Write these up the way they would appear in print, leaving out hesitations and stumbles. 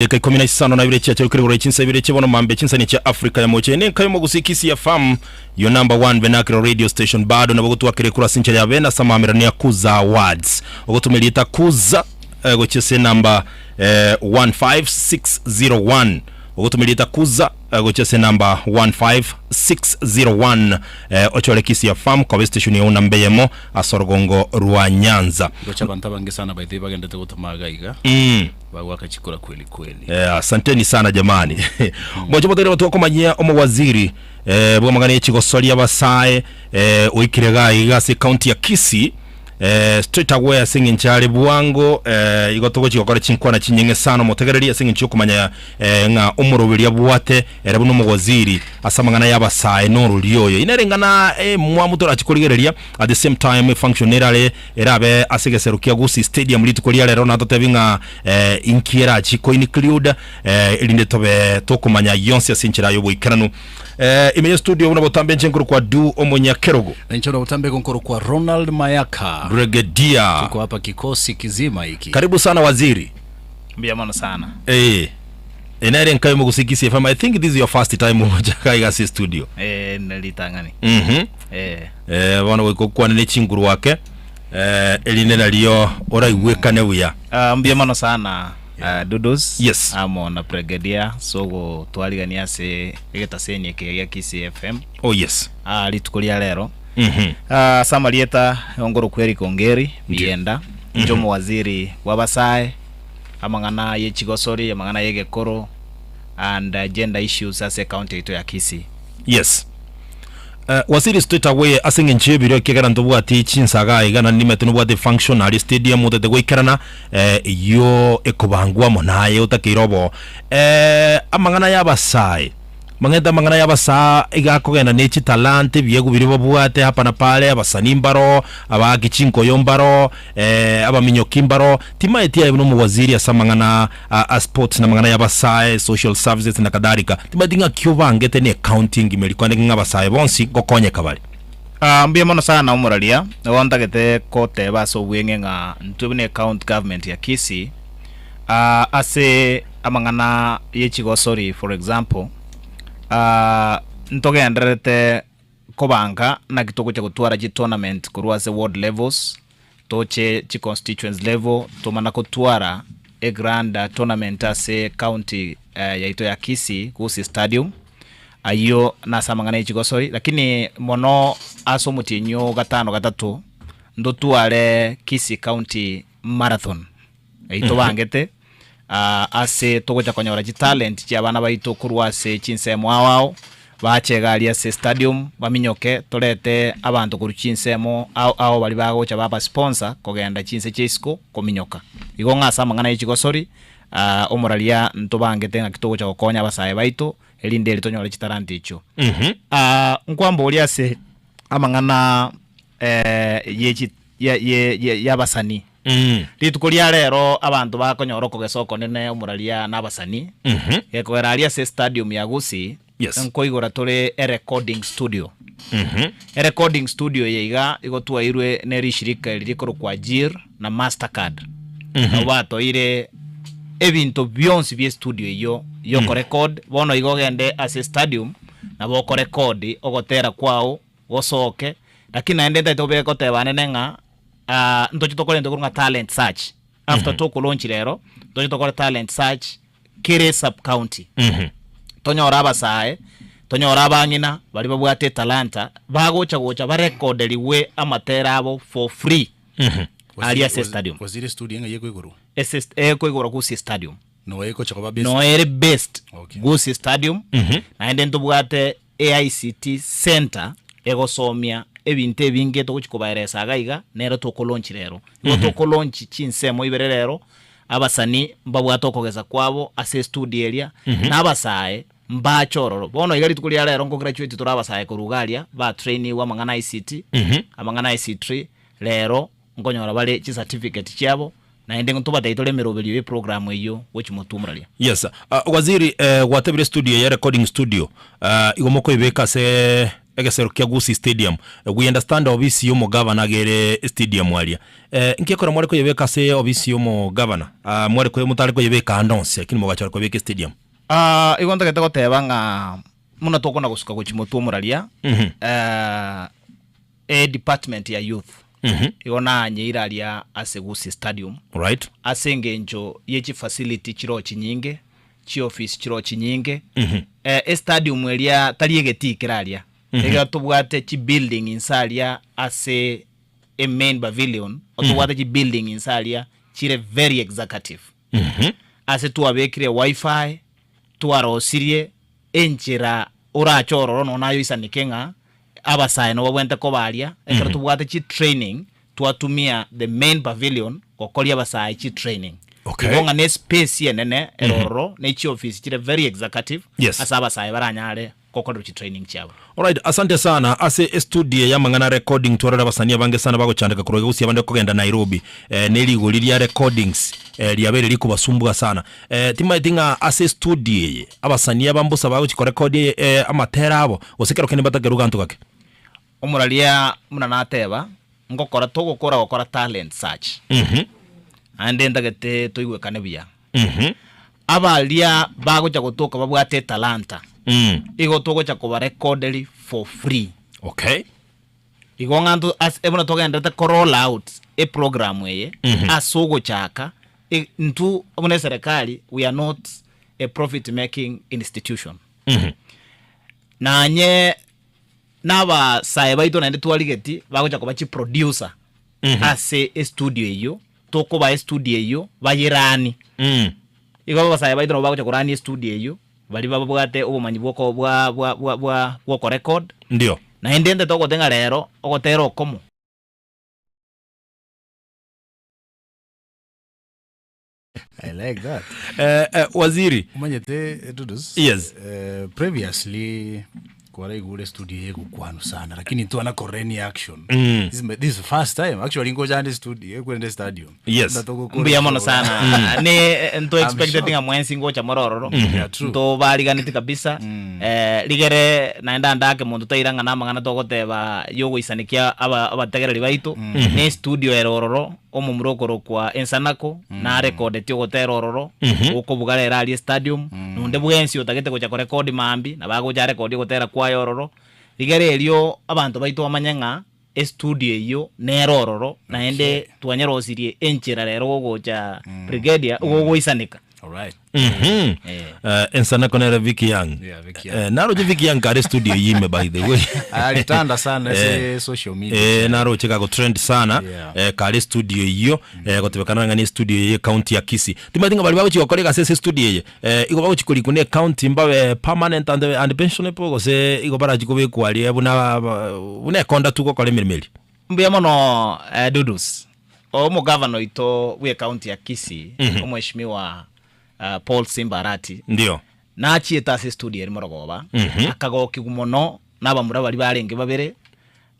Chidakika ikomi na isano na ibere chiacherokire igoro ye chinsa ibere chia bono mambia chinsani chia Africa ya mocha. Ene enka y'omogusii Kisii FM, your number one vernacular radio station. Bado nabo gotwakera ekura ase enchera ya bene ase amamererano ya Kuza Awards. Ogotoma erieta Kuza eh, gochia ase enamba eh, 15601. Ogotoma erieta Kuza eh, gochia ase enamba 15601 eh, ochore Kisii FM koba estation yao namba eyemo ase orogongo rwa Nyanza. Gocha abanto abange sana by the way bagendete gotoma iga iga. Mm. Bagoaka chikura kweli kweli. Eh, asanteni sana jamani. Moche motegerere gotwakomanyia omowaziri eh, bw'amang'ana ye chigosoria abasae eh, oikire iga iga ase county ya Kisii eh, straight away ase eng'encho are bwango eh, igo togochi gokora chinkwana chinyeng'e sana omotegereri ase eng'encho yokomanya eh, ng'a omoroberi abwate ere buna omowaziri ase amang'ana y'abasae norori oyo inere eng'ana emwamu torachi korigereria at the same time efunction erare Erabe ase egesero kia Gusii Stadium rituko ria rero natotebi ng'a inki erachi koinclude erinde tobe tokomanya yonsi ase enchera y'oboikeranu. Ime ye studio buna botambe inche nkorokwa Du Omonyakerogo. Na inche buna botambe igo nkorokwa Ronald Mayaka. Brigadier. Tuko hapa kikosi kizima hiki. Karibu sana waziri. Mbuya mono sana. Eh. Nere enka y'omogusii Kisii FM. I think this is your first time gocha iga ase studio. Eh, ne ritang'ani. Mhm. Eh. Eh, bono goika okwane ne chinguru ake eh, erinde nario oraigwekane buya. Ah, mbuya mono sana ah, Dudos Yes. amo na Brigadier sogo twarigania ase egetaseni eke gia Kisii FM Oh yes. ah, rituko ria rero Mhm. Ah, ase amarieta ongorokwa Eric Ongeri Bienda inche omowaziri bw'abasae amang'ana ye chigosori amang'ana y'egekoro and uh, gender issues ase ecounty yaito ya Kisii. Yes. Eh, Waziri straight away ase eng'encho y'ebirio ekiagera ntobwati chinsaga iga naende nimanyete nobwate function aria stadium otagete goikerana eh, eyio ekobangwa amo naye otakeire obo eh, amang'ana y'abasae mang'ete amang'ana y'abasaa iga akogenda ne chitalanta ebiegwa biria babwate hapa na pale abasanii mbaro abaaki chinkoyo mbaro eh, abaminyoki mbaro timaeti aye buna omowaziri ase amang'ana a, a sports na amang'ana y'abasae social services na kadhalika Timanyeti ng'aki obangete ne county engima eria kwandeka ng'a abasae bonsi ngokonyeka bare. Ah, mbuya mono sana omoraria, nigo ntagete koteba ase obweng'e ng'a ntwe buna ecounty government ya Kisii, ah, ase amang'ana ye chigosori for example, ah, ntogendererete Kobanga naki togocha gotwara chi tournament korwa ase ward levels toche chi constituency level tomana kotwara e grand tournament ase county yaito ya Kisii Gusii stadium ayio nase amang'ana ye chigosori lakini mono ase omotienyi o gatano gatato ntotware Kisii county marathon Eyio tobangete ase togocha konyora chitalent chia abana baito korwa ase chinsemo ao ao, bache iga aria ase stadium baminyoke, torete abanto korwa chinsemo ao ao baria bagocha baba sponsor kogenda chinse chia isiko kominyoka. Igo ng'a ase amang'ana ye chigosori, omoraria ntobangete ng'aki togocha gokonya abasae baito, erinde eri tonyore chitalanta echio. Nkwamboria ase amang'ana ye chi ye ye ye y'abasani. Rituko ria rero abanto bakonyora okogesa okonene omoraria na abasani, gekogera aria ase estadium ya Gusii, Yes. nkoigora tore erecording studio. Erecording studio eye iga igo twairwe ne rishirika eri rikorokwa Ajir na Mastercard. Nabo batoire ebinto bionsi bie estudio eyio yokorecord, bono igo ogende ase estadium nabo okorecord ogotera kwao gosoke, lakini naende ntagete obe goteba nene ng'a ah, ntoche tokore egento korwa ng'a talent search. After tokolaunch rero, ntoche tokore talent search kere sub county. Tonyore abasae, tonyore abang'ina baria babwate etalanta, bagocha gocha barekoderigwe amatera abo for free aria ase estadium. Waziri estudio ng'ai ekoigorwa? Ase est- ekoigorwa Gusii Stadium. Noe ekocha koba based? Noe ere based Okay. Gusii Stadium, naende ntobwate AICT Centre egosomia ebinto ebinge togochia kobaeresa iga iga nero tokolaunch rero. Igo tokolaunch chinsemo ibere rero, abasani mbabwate okogesa kwabo ase estudio eria, na abasae mbache ororo. Bono iga rituko ria rero nkograduate tore abasae korwa iga aria, batrainigwe amang'ana a ICT, amang'ana a ICTree, rero nkonyora bare chicertificate chiabo, Naende ntobatebie tore emeroberio y'eprogramu eyio gochia motwe omoraria. Yes. Uh, waziri eh, gwatebire studio ya recording studio uh, igo mokoibeka ase Egesero kia Gusii Stadium. We understand obisi ya omogavana iga ere estadium aria. Nki ekero mware koyebeka ase obisi ya omogavana? Mware koye motare koyebeka ande onsi lakini mogachora koyebeka estadium. Igo ntagete goteba ng'a buna tokona gosuka gochia motwe omoraria, e department ya youth igo nanyeire aria ase Gusii Stadium Alright. ase engencho ye chifacility chiroo chinyinge, chiofisi chiroo chinyinge, estadium eria tari egetii kere aria, ekero tobwate chibuilding inse aria ase emain pavilion, otobwate chibuilding inse aria chire very executive. Ase twabekire wifi, twarosirie enchera orache ororo nonya naye oisaneke ng'a abasae nabo babwenerete koba aria, ekero tobwate chitraining twatumia the main pavilion gokoria abasae chitraining. Okay. Igo ng'a ne space enene ere ororo, ne chiofisi chire very executive Yes. ase abasae baranyare gokorerwa chitraining chiabo. Alright, asante sana ase estudio ya amang'ana recording twarora abasanii abange sana bagochandeka korwa gusii abande kogenda Nairobi eh, ne rigori ria recordings eh, riabeire rikobasumbua sana eh, timaeti ng'a ase estudio eye abasanii aba mbosa bagochi korecord eh, amatera abo gose kero kende mbatakerwe ganto gake. Omoraria buna nateba, ngokora togokora gokora talent search. Naende ntagete toigwekane buya. Abaria bagocha gotoka babwate etalanta, igo togocha kobarecorderi for free. Okay. Igo ng'a nto ase buna togenderete ko roll out eprogram eye ase ogochaka, intwe buna eserekari we are not a profit making institution. Nanye Nabasae baito naende twarigeti bagocha koba chiproducer ase estudio eyio, tokobaa estudio eyio bayerani. Igo abasae baito nabo bagocha korania estudio eyio, baria babwate obomanyi bwoko bwa bwa bwa bwa bwokorecord. Ndio. Naende ntete ogote ng'a rero, ogotera okomo. I like that. Eh, eh, waziri Omanyete Dudus. Yes. Eh, previously kwaraigure studio yegukwanu sana lakini ntwana korora any action. Mm. This is my, this is the first time actually ngocha ande studio ekwende stadium. Yes. Ndatogokora Mbuya mono show. sana ne nto I'm expected shocked. ng'a mwensi ngocha more ororo Yeah, true. ntobariganeti kabisa eh, rigere naende andake monto taira ng'a namang'ana togoteba yogoisanekia aba abategereri baito ne studio ere ororo Omomura okorokwa Ensanako narekodetie ogotera ororo gokobuga rero aria estadium, na onde bwensi otagete gocha korekodi mambia nabo agocha arekodie ogotera kwaye ororo. Rigera erio abanto baito bamanye ng'a estudio eyio nere ororo naende twanyerosirie enchera rero gogocha Brigadier gogoisaneka. Alright. Mhm. Eh. Eh, ensanako nere Vicky Young. Yeah, Vicky Young. Eh, naroche Vicky Young kare studio yime by the way. Alitanda sana ase social media. Eh, naroche gago trend sana Yeah. eh, kare studio eyio eh, gotebekana ng'a ne studio eye county ya Kisii timanyeti ng'a baria bagochi gokora egasi ase studio eye eh, igo bagochi korikwa ne county mbabe permanent and, and pensionable gose igo barachi kobekwa aria buna buna ekonda tu gokora emeremo eria Mbuya mono eh, Dudus. Omogavana oito bw'ecounty ya Kisii, Omweshimiwa ah, Paul Simba Arati, ndio nachiete ase estudio eri morogoba, akagokigwa mono nabamura baria barenge babere,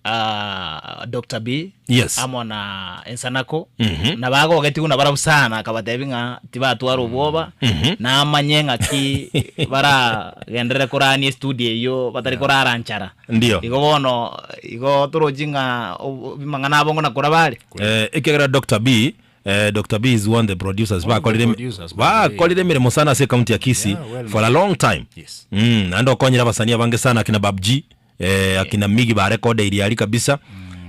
ah, Dr. B Yes. amo na Ensanako, na bagogetigwe nabarabwo sana, akabatebia ng'a tibatwara obwoba, namanye ng'aki baragenderere korania estudio eyio batari korara nchara. Ndio. Igo bono igo torochi ng'a amang'ana abo ng'ona koraba are. Eh, ekiagera Dr. B eh, Dr. B is one of the producers One of the bakorire producers, by the way. bakorire emeremo sana ase county ya Kisii Yeah, well for a long time Yes. mm, naende okonyire abasanii abange sana akina Bab G eh, akina Migi barekodeiri aria kabisa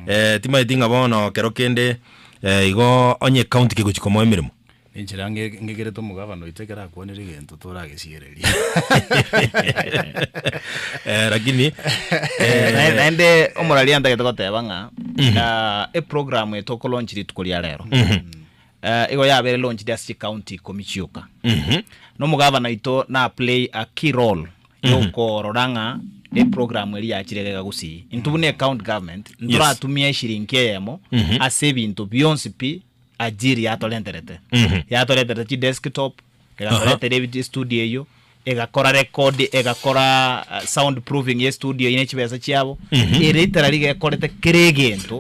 eh, timaeti ng'a bono kero kende eh, igo onye county kegochi komoa emeremo Enchera ng'e- ng'egerete omogabana oito ekero akwanire egento toragesiereria. Eh, lakini Eh, Naende omoraria ntagete goteba ng'a ah, eprogram eye tokolaunch rituko ria rero Eh, igo yabere launched ase chicounty ikomi chioka na omogabana oito na play a key role yokorora ng'a eprogram eria yachire iga gusii. Intwe buna ecounty government ntoratumia eshiringi eyemo ase ebinto bionsi pi Ajiri yatorenterete. Yatorenterete chidesktop, egatoretera ebi estudio eyio, egakora record, egakora ah, sound proofing ya estudio eyio ne chibesa chiabo. Ere literally iga ekorete kera egento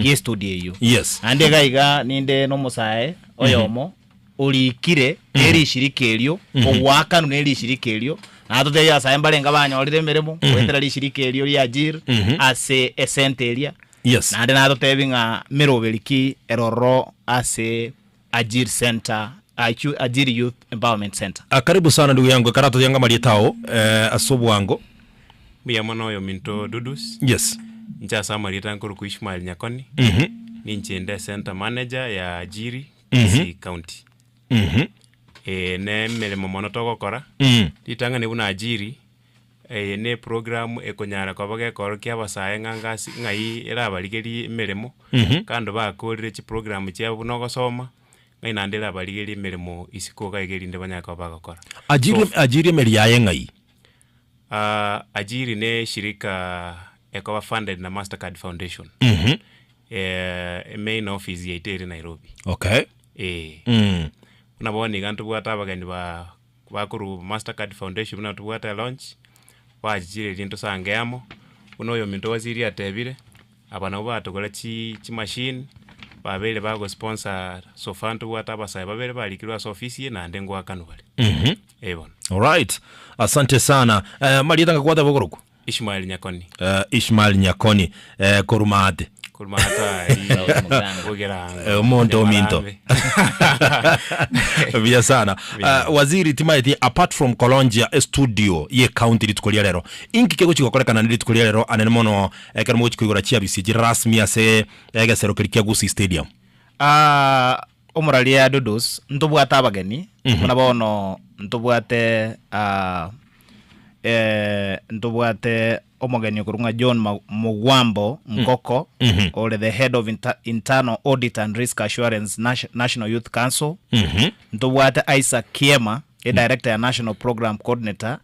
gia estudio eyio. Yes. Naende iga iga ninde na omosae oyomo orikire ne rishirika erio, ogoakanwa ne rishirika erio. Natotebie abasae mbarenge banyorire emeremo goetera rishirika erio ria Ajiri ase esenta eria. Yes. Naende natotebie ng'a meroberi ki eroro ase Ajiri Center, Ajiri Youth Empowerment Center. Ah, karibu sana ndugu yangu ekara toyanga amarieta ao eh, ase obwango. Mbuya mono oyominto Dudus. Yes. Inche ase amarieta nkorokwa Ishmael Nyakoni, ninche inde center manager ya Ajiri Kisii County. Eye ne emeremo mono togokora, ritang'ani buna Ajiri, eye ne eprogram ekonyara koba gekorokia abasae ng'a ngasi ng'ai erabarigerie emeremo, kando bakorire chiprogram chiabo buna ogosoma, ng'ai naende erabarigerie emeremo isiko iga iga erinde banyare koba bagokora. Ajiri, Ajiri emeri yaye ng'ai? Ajiri ne eshirika ekoba funded na Mastercard Foundation. Emain office yaito ere Nairobi. Okay. Eh. Buna bono iga ntobwate abageni ba bakorwa Mastercard Foundation buna tobwate launch, bachichire erio ntosange amo, buna oyominto waziri atebire, aba nabwo batogora chi chimachine, babeire bagosponsor so far ntobwate abasae babere barikirwe ase ofisi eye naende ngoakanwa bare. Eh bono. Alright. Asante sana. Eh, marieta ngakwateba okorokwa? Ishmael Nyakoni. Eh, Ishmael Nyakoni. Eh, korwa maate. Korwa maate aria Bogirango. Eh, omonto ominto. Buya sana. Uh, waziri timaeti apart from kolonjia estudio ye county rituko ria rero inki kegochi gokorekana ne rituko ria rero anene mono ekero mogochi koigora chiabisi echi rasmi ase egesero keria kia Gusii Stadium. Ah, omoraria Dudus, ntobwate abageni, buna bono ntobwate ah, eh, ntobwate omogeni okorokwa ng'a John Ma- Mugwambo Nkoko, ore the head of inter internal audit and risk assurance Nation- National Youth Council. Ntobwate Isaac Kiema, e director ya National Program Coordinator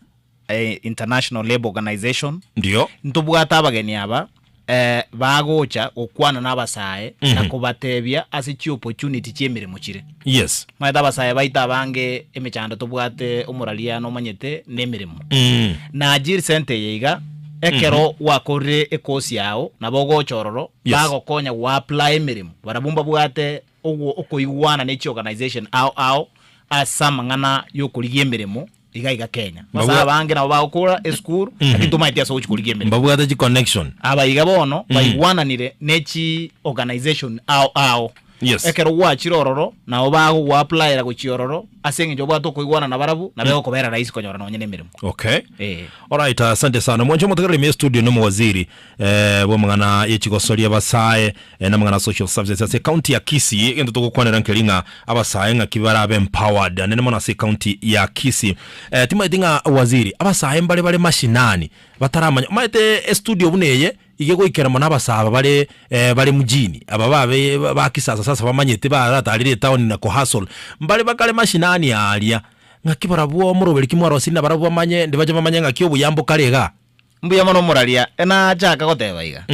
eh, International Labour Organization. Ndio. Ntobwate abageni aba eh, bagocha gokwana na abasae na kobatebia ase chiopportunity chi'emeremo chire. Yes. Omanyete abasae baito abange emechando tobwate omoraria nomanyete na emeremo. Na Ajiri Centre eye iga ekero gwakorire ekosi yao nabo ogocha ororo Yes. bagokonya goapply emeremo barabwo mbabwate ogwo okoigwana ne chiorganization ao ao ase amang'ana yokorigia emeremo iga iga Kenya. Abasae Mbabwa- abange nabo bagokora esukuru lakini tomaeti ase ogochi korigia emeremo. Mbabwate chiconnection. Aba iga bono baigwananire ne chi organization ao ao. Yes. Ekero gwachire ororo nabo bagogoapplyera gochia ororo ase eng'encho obwate okoigwana nabarabwo nabo egokobera rahisi konyora nonye na emeremo. Okay. Eh. Alright, asante sana. Mwanche omotegereri ime studio no omowaziri eh, bw'amang'ana ye chigosoria abasae eh, n'amang'ana a social services ase county ya Kisii egento togokwanera nkeri ng'a abasae ng'aki barabe empowered anene mono ase county ya Kisii. Eh, timaeti ng'a waziri abasae mbare bare mashinani bataramanya omanyete estudio buna eye Iga egoikera mono abasae aba bare bare mjini, aba babe ba kisasa sasa bamanyete baratarire etown na ko hustle, mbare bakare mashinani aaria, ng'aki barabwo omoroberi ki mwarosirie nabarabwo bamanye ndibache bamanye ng'aki obuya mbokare igaa. Mbuya mono omoraria, nachaka goteba iga,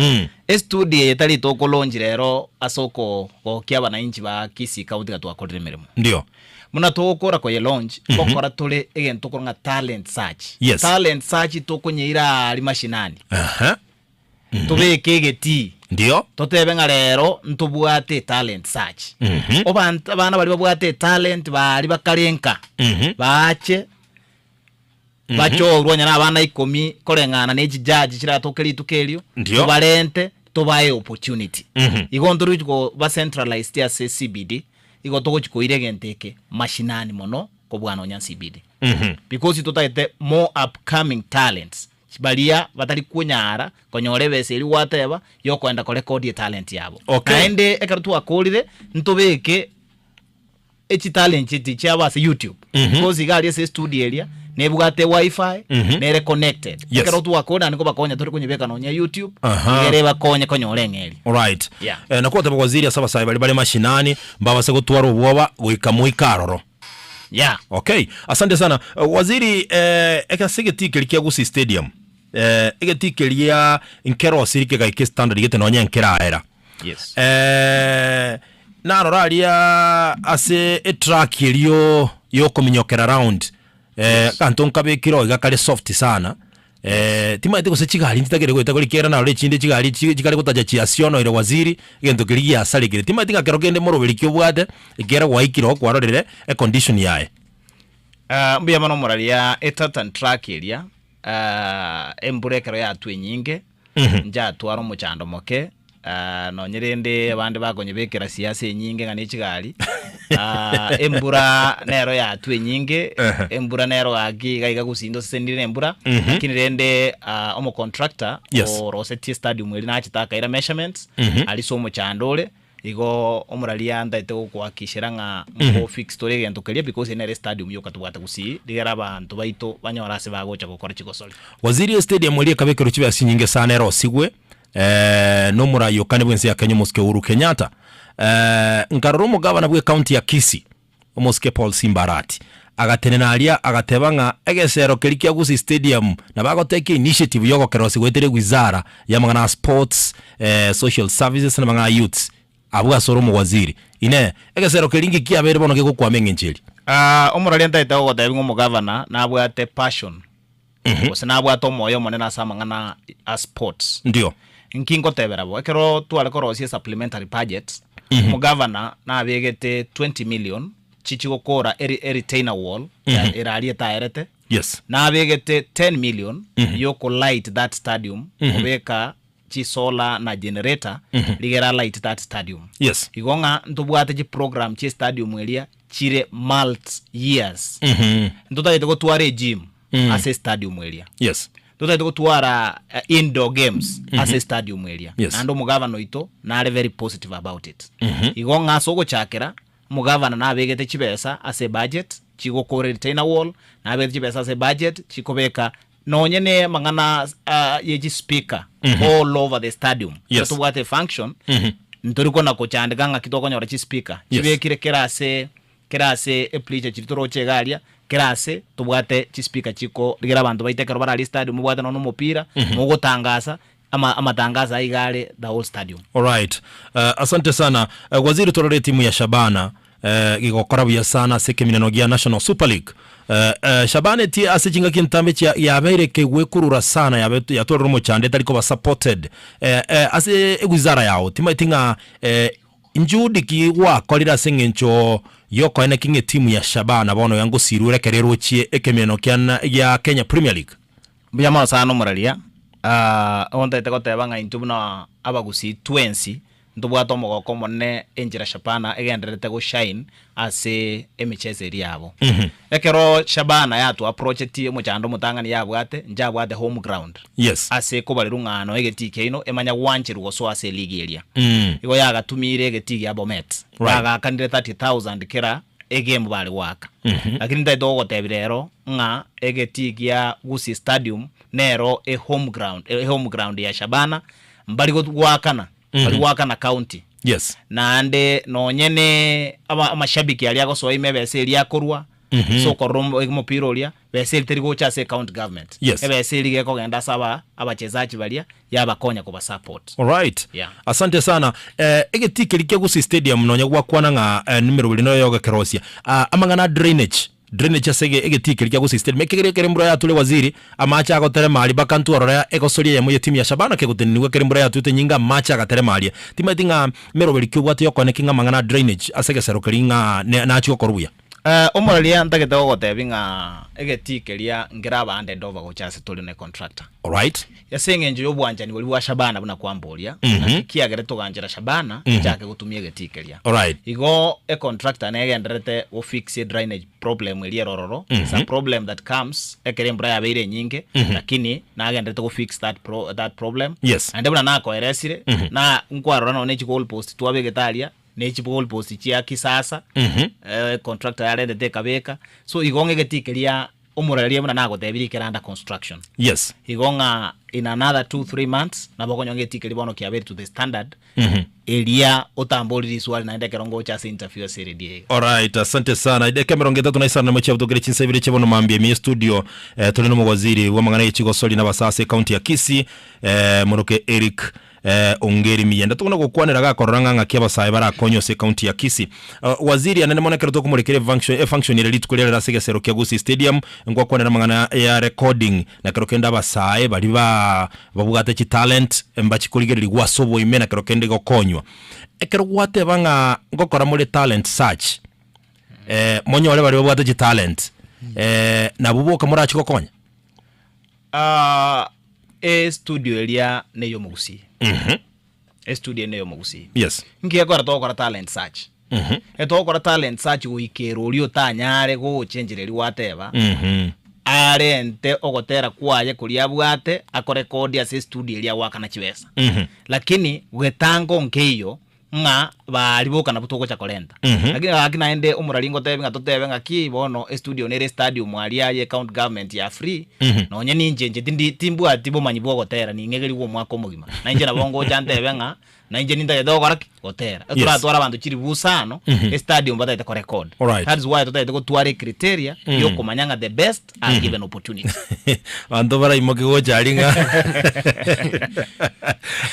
Estudio eye tari tokolaunch rero ase okogokia abanainchi ba Kisii County ng'a twakorire emeremo. Ndio. Buna togokora koye launch, ngokora tore egento tokora ng'a talent search. Yes. Talent search tokonyeira aria mashinani. Aha. Tobeke egetii. Ndio. Totebe ng'a rero ntobwate etalent search. Obanto abana baria babwate etalent baria bakare nka, baache Bachorwe onye nabana ikomi koreng'ana ne chijaji chiratoke rituko erio, Ndio. tobarente tobae opportunity. Igo ntori gochi koba centralized ase CBD, igo togochi koira egento eke mashinani mono kobua nonya CBD. Because totagete more upcoming talents baria batari konyara konyora ebesa eria gwateba yokoenda korekodia etalent yabo. Okay. Naende ekero twakorire ntobeke echitalent echi chiabo ase YouTube because iga aria ase estudio eria nebwate wifi nere connected Yes. ekero twakora naende nkobakonya tore konyebeka nonya YouTube Aha. egere ebakonye konyora eng'eria Alright. Yeah. Eh, nakwateba waziri ase abasae baria bare mashinani mbabase gotwara obwoba goika moike aroro. yeah Okay, asante sana. Eh, Waziri eh, ase egetii keria kia Gusii Stadium eh, egetii keria nkerosiri kegaika estandard gete nonya nkeraera. yes Eh, narora aria ase etrack erio yokominyokera round eh, aganto nkabekire iga kare soft sana eh, timanyeti gose chigari ntitagere goeta kori kera narora echinde chigari chi- chikare gotacha chiasionoire waziri egento keria giasarekire timanyeti ng'a kero kende moroberi ki obwate ekero gwaikire oo kwarorire econdition yaye. Mbuya mono omoraria etartan track eria embura ekero yatwa enyinge nchatwara omochando moke nonye rende abande bakonyebekera siasa enyinge ng'a ne chigari embura nero yatwa enyinge embura nero gaki iga iga gusii ntosesenire na embura lakini rende omocontractor orosetie estadium eria nachete akaira measurements aria ase omochando ore. Igo omoraria ntaete gokoakishera ng'a nko fix tore egento keria because eye nere stadium yoka tobwate gusii rigere abanto baito banyore ase bagocha gokora chigosori. Waziri estadium eria ekabekerwa chibesa chinyinge sana erosigwe nomorai okane bwense ya Kenya omosike Uhuru Kenyatta. Nkarora omogabana bwe county ya Kisii Omosike Paul Simba Arati agatenena aria agateba ng'a egesero keria kia Gusii Stadium nabo agotekia initiative yogokerosia goetera ewizara y'amang'ana a sports, social services na amang'ana a youths abwo ase ore omowaziri. Inee, egesero keria inki kiabeire bono gegokwama eng'encho eria? Omoraria ntaete gogotebia ng'a omogavana nabwate passion gose nabwate omoyo omonene ase amang'ana a sports. Ndio. Nki ngotebera bo? Ekero tware korosia esupplementary budget, omogavana nabegete 20 million chichi gokora eri eretainer wall eraria etaerete, Yes. nabegete 10 million yokolight that stadium, kobeka chisolar na generator rigera light that stadium. Yes. Igo ng'a ntobwate chiprogram chie stadium eria chire mult years. Ntotagete gotwara egym ase estadium eria. Yes. Ntotagete gotwara indoor games ase estadium eria. Yes. Naende omogavana oito nare very positive about it. Igo ng'a ase ogochakera, omogavana nabegete chibesa ase ebudget chigokora eretainer wall, nabegete chibesa ase ebudget chikobeka nonye ne amang'ana ye chispeaker all over the stadium. Yes. Ekero tobwate efunction, ntori kona kochandeka ng'aki tokonyora chispeaker. Yes. Chibekire kera ase kera ase epleasure chiria toroche iga aria, kera ase tobwate chispeaker chikorigira abanto baito ekero bare aria estadium mobwate nonye na omopira, mogotangasa, ama amatangaso aya iga are the whole stadium. Alright. Asante sana. Waziri torore etimu ya Shabana gegokora buya sana ase ekemineno gia National Super League. Shabana etie ase chingaki entambe chia yabeire ekegwekurura sana yabe yatwarire omochando etari koba supported. Ase ewizara yao timaeti ng'a njuhudi ki gwakorire ase eng'encho yokoeneki ng'a etimu ya Shabana bono iga ngosirure ekero erochie ekemineno kia gia Kenya Premier League? Mbuya mono sana omoraria, ogontagete goteba ng'a intwe buna abagusii twensi ntobwate omogoko omonene enchera Shabana egendererete go shine ase emicheso eria yabo. Ekero Shabana yatwa approacheti omochando omotang'ani yabwate, nchabwate home ground Yes. ase ekobarerwa ng'a noe egetii kiaino emanya gwancherwa gosoa ase eligi eria. Igo yagatumire egetii gia Bomet. Right. Bagaakanire 30,000 kera egame bare goaka. Lakini ntagete gogotebia rero ng'a egetii gia Gusii Stadium nero e home ground, e home ground ya Shabana, mbari goakana, mbari goakana county. Yes. Naende nonye ne aba amashabiki aria agosoa ime ebesa eria akorwa ase okorora omo omopira oria, besa eria teri gocha ase ecounty government. Yes. Ebesa eria iga ekogenda ase aba abachezaji baria, yabakonya koba support. Alright. Yeah. Asante sana. Eh, egetii keria kia Gusii Stadium nonya gwakwana ng'a eh, nemeroberi noyo yogokerosia. Ah, amang'ana a drainage, drainage ase ege egetii keria kia Gusii Stadium ekegere ekere embura yature waziri, amache agoterema aria mpaka ntwe orore egosoria eyemo ye timu ya Shabana kegoteneniwa ekere embura yatwete enyinge amache agaterema aria. Timaeti ng'a meroberi ki obwate yokoeneki ng'a amang'ana a drainage ase egesero keria ng'a ne nachie gokorwa buya. Omoraria ntagete gogotebia ng'a egetii keria nkere abande Dover gocha ase tore ne contractor. Alright. Ase eng'encho y'obwanchani boria bwa Shabana buna kwamboria, naki kiagere toganchera Shabana echake gotumia egetii keria. Alright. Igo econtractor negendererete go fix drainage problem eria ere ororo, it's a problem that comes ekero embura yabeire enyinge, lakini nagendererete go fix that pro that problem. Yes. Naende buna nakoeresire, na nkwarora nonye ne chigoal post twabegete aria, ne chigoal post chia kisasa, contractor yarentete ekabeka, so igo ng'a egetii keria Omoraria buna nagotebirie ekero under construction. Yes. Igo ng'a in another 2-3 months nabo okonyora ng'a etikeri bono kiabeire to the standard eria otamborire riswali naende ekero ngocha ase interview ase eredio iga. Alright, asante sana. Edakika emerongo etato na isano nemo chiabutokire chinsa ibere chia bono mambia ime ye studio eh, tore nomowaziri bw'amang'ana ye chigosori na abasaa ase ekaunti ya Kisii eh, moroke Eric eh, Ongeri Miyenda. Tokona gokwanera gakorora ng'a ng'aki abasae barakonywe ase ekaunti ya Kisii. Uh, waziri anene mono ekero tokomorekera efunction, efunction ere rituko riarero ase egesero kia Gusii Stadium ngwakwanera amang'ana ya recording na kero kende abasae baria ba babwate chitalent mbachikorigererigwa ase oboime na kero kende gokonywa. Ekero gwateba ng'a ngokora more talent search eh, monyore baria babwate chitalent. Eh, nabwo boka morachi gokonya? Ah, estudio eria neyomogusii. Estudio eye neyomogusii. Yes. Nki gekogera togokora talent search? Etogokora talent search goikera oria otanyare gocha enchera eria gwateba, arente ogotera kwaye koria abwate akorekodi ase estudio eria agoakana chibesa. Lakini getango nkeiyo ng'a baria boka nabwo togocha korenta. Lakini gaki naende omorari ngotebi ng'a totebe ng'aki bono estudio nere estadium aria ye county government ya free, nonye ninche inche tindi timbwati bomanyi bwa ogotera ning'egerigwe omwaka omogima. Na inche nabo ngocha ntebe ng'a na inche nintagete gokora ki? Gotera. Yes. Toratware abanto chiribu isano, estadium batagete korecord. Alright. That is why totagete gotwara ecriteria yokomanya ng'a the best are given opportunity. Abanto baraimoke gocha aria ng'a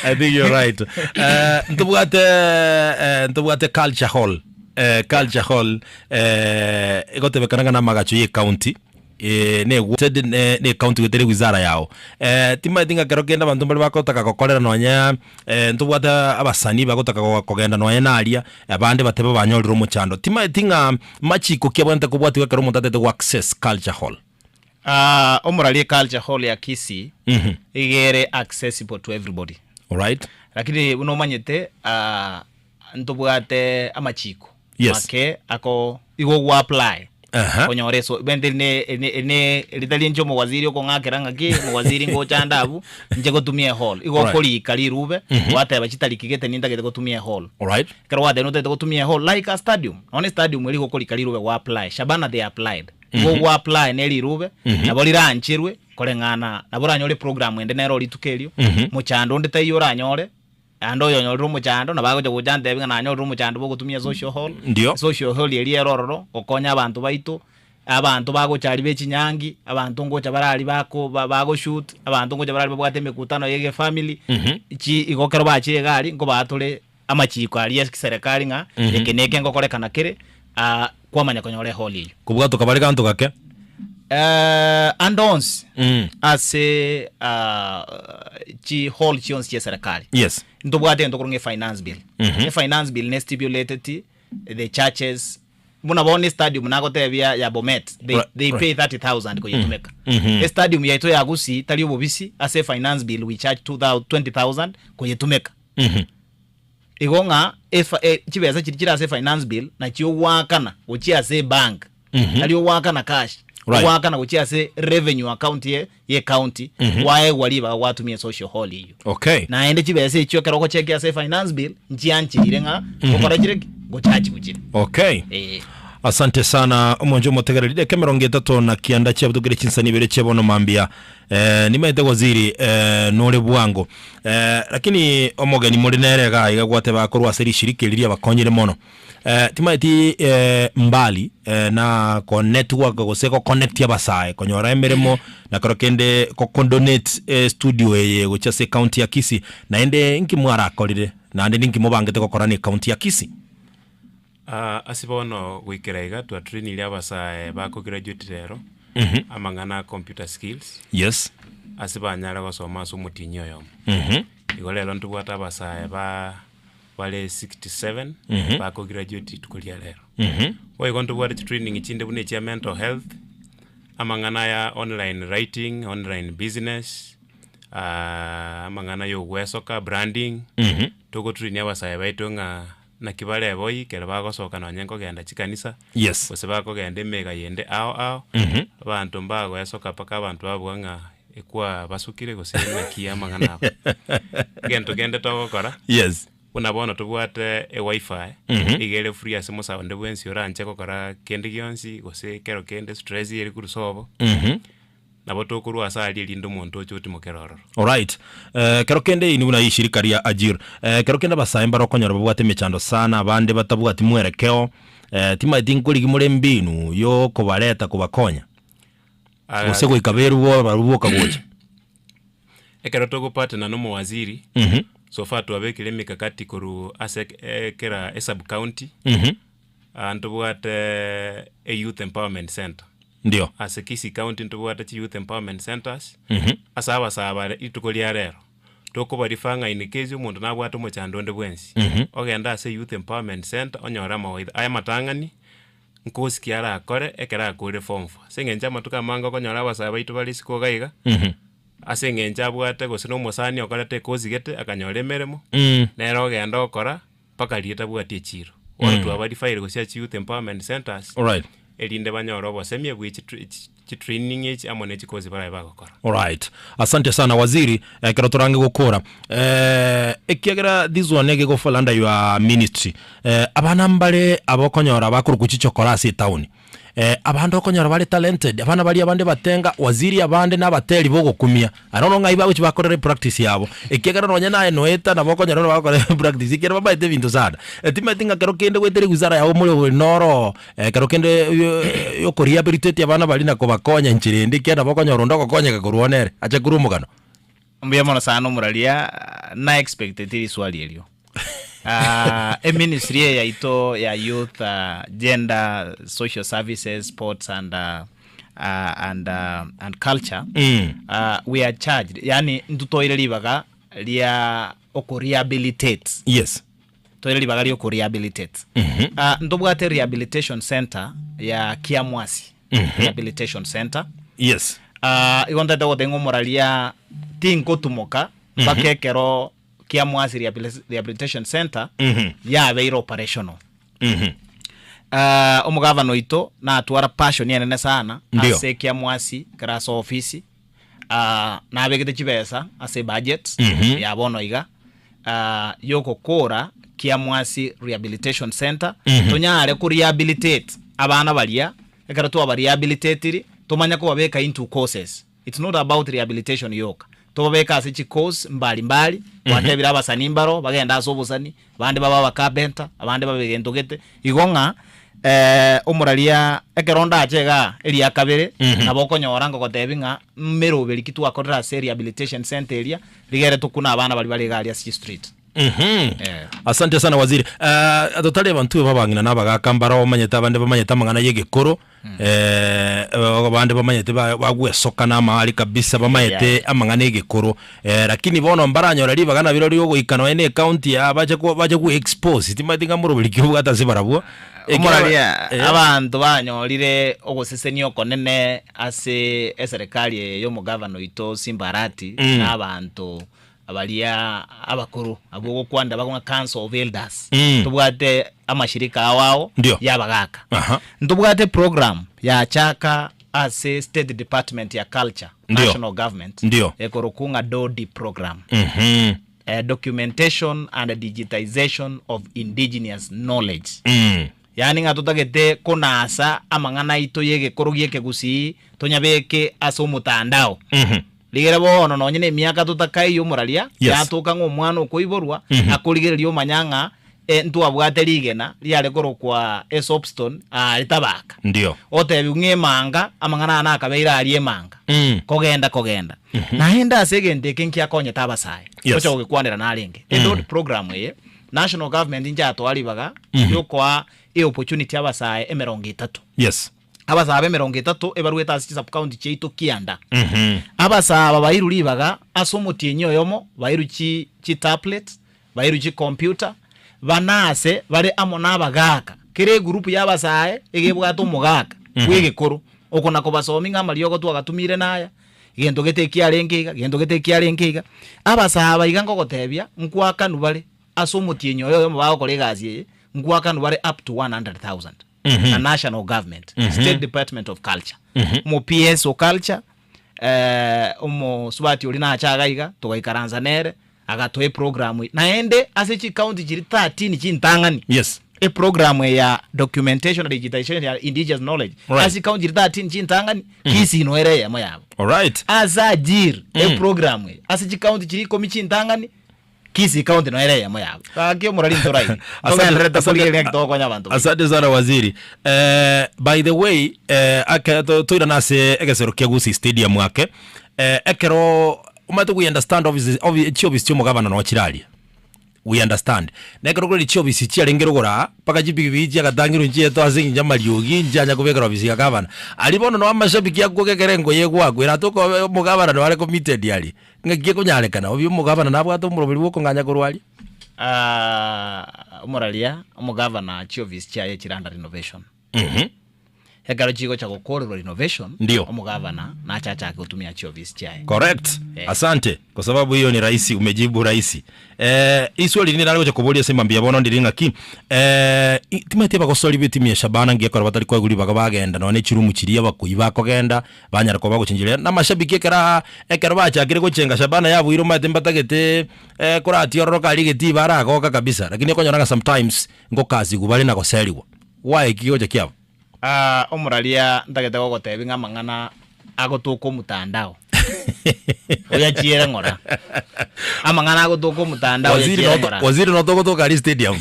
I think you're right. Eh, ntobwate eh, ntobwate culture hall eh, culture hall eh, egotebekana ng'a namagacho ye county eh, negwanted ne ne county goetera ewizara yao eh, timanyeti ng'a kero kende abanto mbare bagotaka gokorera nonya eh, ntobwate abasanii bagotaka go kogenda nonya na aria abande batebe banyorire omochando. Timanyeti ng'a machiko ki abwenerete kobwatigwa ekero omonto atagete go access culture hall. Ah, omorari culture hall ya Kisii iga ere accessible to everybody. Alright. Lakini buna omanyete ah, ntobwate amachiko Yes. make ako igo gwa apply Aha. konyora eso bende ne ne ne ritari inche omowaziri okong'akera ng'aki omowaziri ngocha nde abwo inche gotumia ehall igo Right. okorika rirube gwateba chitariki gete nintagete gotumia ehall Alright. ekero gwatebire notagete gotumia ehall like a stadium nonya estadium eria igo okorika rirube gwa apply Shabana they applied igo gwa apply ne rirube nabo rirancherwe koreng'ana nabo oranyore eprogram ende nero rituko erio mochando onde taiyo oranyore Naende oyonyorire omochando, nabo agocha gocha antebi ng'a nanyorire omochando bw'ogotumia social hall. Ndio. Social hall eria ere ororo, gokonya abanto baito, abanto bagocha aria be chinyangi, abanto ngocha bare aria bako ba bagoshoot, abanto ngocha bare aria babwate emekutano ya egefamily, chi igo ekero bachire iga aria, nkobaa tore amachiko aria ya kiserekari ng'a eke na eke ngokorekana kere, kwamanya konyora ehall eyio. Kobwatoka bare ganto gake. Ande onsi ase chi hall chionsi chia eserekari Yes. ntobwate egento korwa ng'a efinance bill. Efinance bill ne stipulated the churches buna bono estadium nagotebia ya Bomet they, they pay 30,000 koyetumeka. Estadium yaito ya Gusii tari obobisi ase efinance bill we charge 20,000 koyetumeka. Igo ng'a efa e chibesa chiria chire ase efinance bill nachio ogoakana gochia ase ebank, tari ogoakana cash, Right. ogoakana gochia ase revenue account ye ye ecounty, kwaegwa ribaga gwatumia esocial hall eyio. Okay. Naende chibesa echio ekero ogochekia ase efinance bill, nchiancheire ng'a gokora chire ki? Ngochachiwa chire. Okay. Eeh. Asante sana omonche omotegereri dakika emerongo etato na kianda chiabutokire chinsani ibere chia bono mambia eh, nimaete waziri eh, nore bwango eh, lakini omogeni more nere iga iga gwateba korwa ase rishirika eri riabakonyire mono eh, timaeti eh, mbali eh, na ko network gose go connect abasae konyora emeremo na kero kende go condonate eh, studio eye gochia ase ecounty ya Kisii naende nki mwarakorire naende ninki mobangete gokora na ecounty ya Kisii? Aa ase bono goikera iga twatrainire abasae ba kograduate rero, amang'ana a computer skills, Yes. ase banyare gosoma ase omotienyi oyomo. Igo rero ntobwate abasae ba bare 67 bakograduate rituko ria rero. Boigo ntobwate chitraining chinde buna echia mental health, amang'ana aya online writing, online business, amang'ana ya ogwesoka, branding, togotrainia abasae baito ng'a Naki bareboyie ekero bagosoka nonye nkogenda chikanisa, Yes. gose bakogenda emega yende ao ao, abanto mbagoesoka mpaka abanto babua ng'a ekwabasukire gose naki amang'ana abo. Egento kende togokora, Yes. buna bono tobwate ewifi, iga ere free ase mosae onde bwensi oranche gokora kende gionsi gose ekero kende stress ere korwa sobo, Nabo tokorwa ase aria erinde omonto oche otimokere ororo. Alright. Eh, kero kende inwe buna rishirika ria Ajir. Eh, kero kende abasae mbare okonyora babwate emechando sana, abande batabwati mwerekeo. Eh, timaeti nkorigi more mbinu yokobareta kobakonya. Ah, Gose goika berwe barabwo boka gocha. Ekero togopartner na omowaziri, Mhm. so far twabekire emikakati korwa ase eh, kera esub county, Mhm. ah, ntobwate eyouth empowerment center. Ndio. Ase Kisii County ntobwate chi youth empowerment centers, ase abasae bare rituko ria rero, tokoba refer ng'a in case omonto nabwate omochando onde bwensi, ogende ase youth empowerment center onyore amawaidha aya amatang'ani, Nkosi ki arakore ekero akorire form four? Ase eng'encho amatuko amange okonyora abasae baito bare isiko iga iga, ase eng'encho abwate gose na omosani okorete ekosi gete akanyora emeremo, nere ogenda okora mpaka riria tabwati echiro. Bono twabarifire gochia ase youth empowerment centers, Alright. erinde banyore obosemia bwe chi chitraining echi amo ne chikosi barabe bagokora. Alright. Asante sana waziri, ekero torange gokora eh, ekiagera this one ege go fall under your ministry eh, abana mbare abokonyora bakorokwa chichokora ase etown eh, abande okonyora bare talented abana baria abande batenga waziri abande na abateri bogokumia I don't know ng'ai bagochi bakorera epractice yabo ekiagera nonye naye noeta nabo okonyora bagokora epractice ekiagera bamaete ebinto sana timanyeti ng'a kero kende goetera ewizara yabo more obori noro Ekero kende y'okorehabilitate abana baria na kobakonya enchera ende, ekiagera nabo okonyora onde ogokonyeka korwa one ere, ache korwa omogano. Mbuya mono sana omoraria na expecteti riswali erio. Ah, eministry eye yaito ya youth ah, gender social services sports and ah, ah, and ah, and culture Mm. ah, we are charged yani ntutoire ribaga ria okorehabilitate Yes. Toire ribaga ria okorehabilitate. Ah, ntobwate rehabilitation center ya Kiamwasi Rehabilitation Center. Yes. Ah, igo ntagete goteba ng'a omoraria tinkotumoka mpaka ekero Kiamwasi Rehabilis- Rehabilitation Center yabeire operational. Ah, omogavana oito natwara passion enene sana Ndio. ase Kiamwasi ekero ase ofisi Ah, nabegete chibesa ase ebudget ya bono iga ah, yogokora Kiamwasi Rehabilitation Center tonyare ko rehabilitate abana baria ekero twaba rehabilitatiri tomanye kobabeka into courses it's not about rehabilitation yoka tobabeke ase chicourse mbali mbali twatebire abasani mbaro bagende ase obosani abande babe abacarpenter abande babe egento gete igo ng'a omoraria ekero ndache igaa eria kabere nabo okonyora ngogotebi ng'a meroberi ki twakorire ase rehabilitation center eria rigere tokune abana baria bare iga aria ase chistreet. Eh. Asante sana waziri. Uh, totari abanto babang'ina na abagaka mbaro omanyete abande bamanyete amang'ana y'egekoro Eh, abande bamanyete ba- bagwesoka na amahari kabisa bamanyete Yeah. amang'ana egekoro eh, lakini bono mbaranyora ribaga nabiro riogoika nonya na ecounty ya bache ko- bache go expose timanyeti ng'a moroberi ki obwate ase barabwo Ekiagera- Omoraria eh, abanto banyorire ogosesenia okonene ase eserekari eye y'omogavana oito Simba Arati Mm. na abanto Baria abakoro abwo ogokwanera bakong'a Council of Elders. Mm. Ntobwate amashirika ao ao Ndio. y'abagaka. Aha. Ntobwate program yachaka ase State Department ya Culture, Ndio. National Government. Ndio. Ekorokwa ng'a DODI program. Mhm. Eh, documentation and digitization of indigenous knowledge. Mm. Yaani ng'a totagete konasa amang'ana aito y'egekoro gi'ekegusii tonyabeke ase omotandao. Mhm. Rigereria bono nonye nemiaka totakaiyo omoraria, Yes. yatoka ng'a omwana okoiborwa, akorigereria omanya ng'a eh, ntwabwate rigena riare korokwa esoapstone aare tabaka. Ndio. Otebiwa ng'a emanga, amang'ana aya nakabeire aria emanga. Mm. Kogenda kogenda. Naende ase egento eke nkiakonyete abasae. Yes. Gocha gogekwanera narenge. Edod program eye, national government inchatoa ribaga riokoa eopportunity abasae emerongo etato. Yes. Abasae b'emerongo etato ebaruete ase chisubcounty chiaito kianda. Abasae aba bairwe ribaga ase omotienyi oyomo, bairwe chi chitablet, bairwe chicomputer, banase bare amo nabagaaka. Kera egroup y'abasae iga ebwate omogaka bw'egekoro, oko nakobasomia ng'a amariogo twagatumire naya, gento gete ekiarenge iga, gento gete ekiarenge iga. Abasae aba iga nkogotebia, nkwakanwa bare ase omotienyi oyo oyomo bagokora egasi eye, nkwakanwa bare up to 100,000. Na national government, State Department of Culture. Omo PS o culture, eh, omosubati oria nache iga iga, togaikaransa nere, agatoa eprogram eye. Naende ase chicounty chiria 13 chintang'ani, Yes. eprogram eye ya documentation and digitization ya indigenous knowledge, Right. ase chicounty chiria 13 chintang'ani, Kisii noyo ere eyemo yabo. Alright. Ase Ajir, eprogram eye, ase chicounty chiria ikomi chintang'ani, Kisii County noyo ere eyemo yabo. Gaki omorari ntorairi. Togendererete korigereria ng'aki togokonya abanto buya. Asante sana waziri. Eh, by the way eh, ake to- toirane ase egesero kia Gusii Stadium ake eh, ekero omanyete we understand offices, ofi, chiofisi chia omogabana noo chiraria we understand na ekero korende chiofisi chiarenge rogoro aa mpaka chipikipiki chiagatangirwe nchietwe ase eng'encho amariogi nchianya kobekera ofisi ya gavana aria bono noo amashabiki akwoka ekero engoye egwakwa eratoke omogabana noo are committed aria Ng'aki ekonyarekana obe omogavana nabwate omoroberi bw'okong'anya korwa aria? Ah, omoraria, omogavana chiofisi chiaye chire under renovation. Ekero chigocha gokorerwa renovation, Ndio. omogavana nache achake gotumia chiofisi chiaye. Correct. Eh. Asante kwa sababu hiyo ni rahisi, umejibu rahisi. Eh, iswali rinde nare gocha koboria ase mambia bono ndiri ng'aki eh, i- timanyeti abagosori b'etimu ya Shabana ngiya ekero batari koegwa ribaga bagenda nonya ne chirumu chiria abakoi bakogenda banyara koba bagochencheria na amashabiki ekero aa ekero bachakire gochenga Shabana yabuire omanyete mbatagete eh, koratiororoka aria egetii baragoka kabisa lakini okonyora ng'a sometimes ngokasigwa bare na goserigwa. Why eki kegocha kiaba? Aa, omoraria ntagete gogotebia ng'a amang'ana agotoka omotandao oyachiere ng'ora. Amang'ana agotoka omotandao Waziri oyachiere noto ng'ora. waziri notogotoka aria stadium.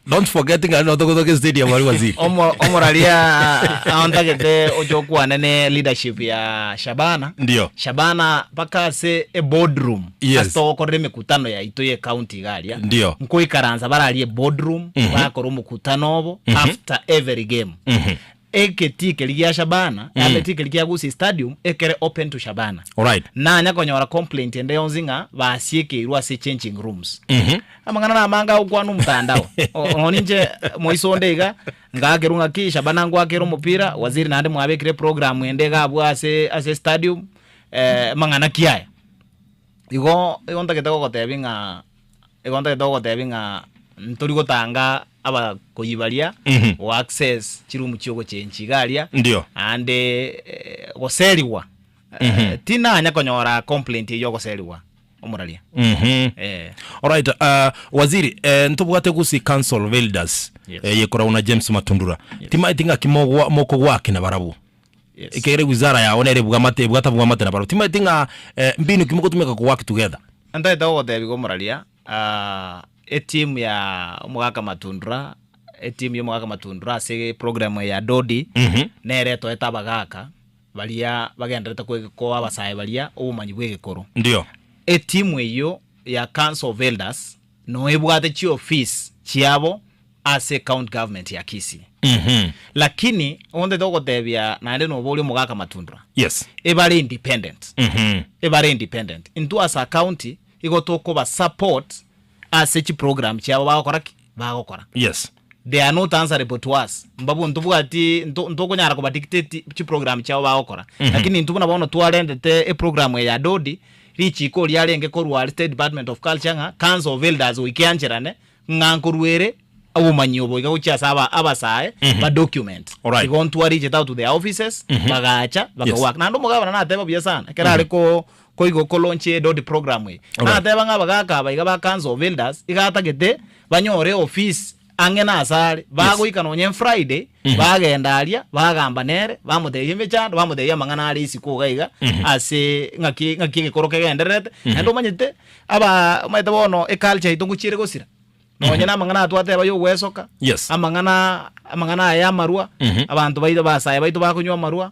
Don't forget ng'a notogotoka stadium aria waziri. Omo- omoraria ao ntagete oche okwane ne leadership ya Shabana. Ndio. Shabana mpaka ase eboardroom Yes. ase togokorera emekutano yaito ye county iga aria Ndio. nkoikaransa bararie boardroom bakora omokutano obo after every game egetii keria gia Shabana yaani egetii keria kia Gusii Stadium ekere open to Shabana Alright. nanya konyora complaint ende yonsi ng'a basiekeirwe ase changing rooms amang'ana namange agokwana omotandao O- onye inche moiso onde iga ngakerwa ng'aki Shabana ngwakere omopira waziri naende mwabekire eprogram ende iga abwo ase ase stadium mang'ana ki aya? Igo igo ntagete gogotebia ng'a igo ntagete gogotebia ng'a ntori gotanga abakoyi baria go access chiroom chia ogochenchi iga aria Ndio. naende goserigwa tinanya konyora complaint eywo ogoserigwa omoraria eh. Alright, waziri eh, ntobwate Gusii Council of Elders Yes. eh, yekoragwo na James Matundura timaeti ng'aki mogwa mokogwaki na barabwo Yes. Ekiagera ewizara yao nere ebwamate ebwate abwamate na barabwo. Timanyeti ng'a eh, mbinu ki mogotumeka ko work together. Ntaete gogotebia iga omoraria, ah, etimu ya omogaka Matundura, etimu ya omogaka Matundura ase eprogram eye ya Dodi, nere etoete abagaka baria bagenderete koe koa abasae baria obomanyi bwa egekoro. Ndio. Etimu eyio ya Council of Elders noe ebwate chiofisi chiabo ase ecounty government ya Kisii. Lakini ontete gogotebia naende noborie omogaka Matundura, Yes. ebare independent, ebare independent. Intwe as a county igo tokoba support ase chiprogram chiabo bagokora ki? Bagokora. Yes. They are not answerable to us. Mbabwo ntobwati nto ntokonyara koba dictate chiprogram chiabo bagokora. Lakini intwe buna bono twarentete eprogram eye ya Dodi, richiko riarenge korwa State Department of Culture ng'a Council of Elders goika eancherane Ng'a nkoruere obomanyi obo iga gochia ase aba abasae ba document. Alright. Igo ntwa reached out to their offices, bagacha, bakawaka. Naende omogabana nateba buya sana, ekero are ko koigo ko launch edodi program eye. Alright. Nateba ng'a abagaka aba iga ba council of elders, iga atagete banyore office ang'e na ase are, bagoika nonye Friday, bagenda aria, bagamba nere, bamotebia emechando, bamotebia amang'ana are isiko iga iga, ase ng'aki ng'aki egekoro kegendererete, naende omanyete. Aba omanyete bono eculture yaito ngochiere gosira, nonye na amang'ana aya twateba ya ogwesoka, Yes. amang'ana amang'ana aya ya amarwa, abanto baito abasae baito bakonywa amarwa,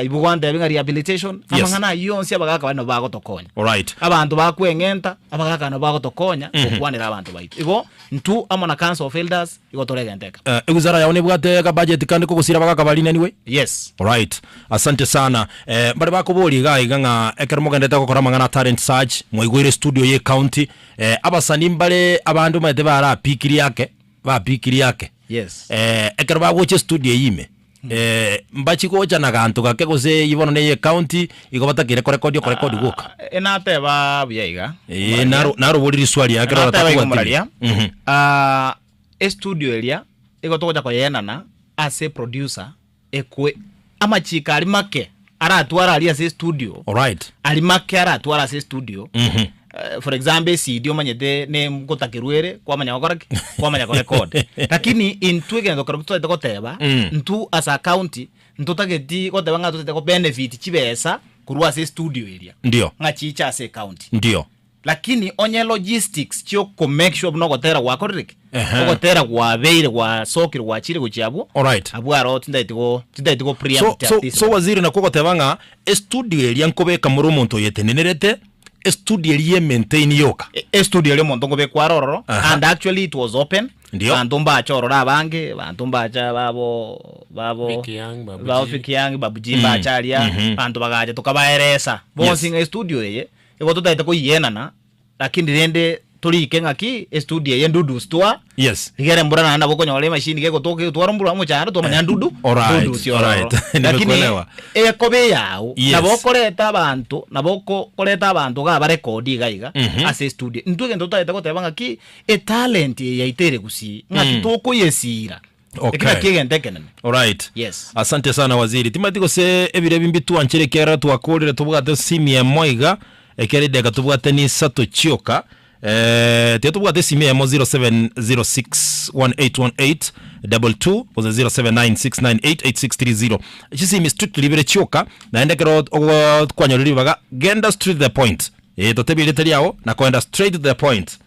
ibo gwantebia ng'a rehabilitation, Yes. amang'ana ayio onsi abagaka baria nabo bagotokonya. Alright. Abanto bakweng'enta, abagaka nabo bagotokonya gokwanera abanto baito. Igo, intwe amo na council of elders, igo tore egento ekemo. Eh, ewizara yao nebwate akabudget kande kogosira abagaka baria anyway? Yes. Alright. Asante sana. Eh, mbare bakoboria iga iga ng'a ekero mogenderete gokora amang'ana a talent search, mwaigweire studio ye county, eh, abasanii mbare abande omanyete barapikirie ake, bapikirie ake. Yes. Eh, ekero bagocha estudio eyio ime, eh, mbachi gocha na ganto gake gose eyio bono neye county, igo batakeire korekodi okorekodi gwoka. Enateba buya iga. Eh, naro naroboria riswali ake Nateba iga roratakwatiri. omoraria. Mhm. Ah, estudio eria igo togocha koyenana ase producer ekwe amachiko aria make aratware aria ase estudio Alright. aria make aratware ase estudio Mhm. Eh, for example ecd omanyete ne ngotakerwa ere kwamanya gokora ki kwamanya korecord lakini intwe egento keria totagete goteba Mm. intwe as a county ntotageti goteba ng'a totagete gobenefit chibesa korwa ase estudio eria Ndio. ng'a chiche ase ecounty Ndio. Lakini onye logistics chia oko make sure buna ogotera gwakorire ki? Ehe. Ogotera gwabeire gwasokire gwachire gochia abwo. Alright. Abwo aro tintageti go tintageti go So, preempt so, at this so moment. waziri nakwo ogoteba ng'a estudio eria nkobeka more omonto oyetenenerete, estudio eria ye maintain yoka. E- estudio eria omonto nkobekwa are ororo Aha. and actually it was open Ndio. banto mbacha ororo abange banto mbacha babo babo Vicky Young, Babu babo G. Vicky Young, Babu G mbacha aria banto bagacha tokabaeresa bonsi Yes. ng'a estudio eye Igo totaete koyienana, lakini rende Torike ng'aki estudio eye ndudu twa Yes. rigere mbura naende nabo okonyora emachine gegotoka egotwara mbura omochando twamanya ndudu Alright, ndudu si ororo. alright. Lakini Nimekuelewa. ekoba eyao Yes. nabo okoreta abanto nabo oko- okoreta abanto iga barekodi iga iga ase estudio. Intwe egento totagete goteba ng'aki etalent eye yaito ere gusii ng'aki tokoyesira. Okay. Eki nakio egento ekenene. Alright. Yes. Asante sana waziri. Timanyeti gose ebire ebi mbitwanchere ekiagera twakorire tobwate esimi emo iga ekero edageka tobwate ni isato chioka. Eh, tiga tobwate esimi eyemo 0706181822 gose 0796988630. Chisimi strictly ibere chioka naende ekero ogo kwanyorire ribaga genda straight to the point. Eh, totebie erieta riago na koenda straight to the point.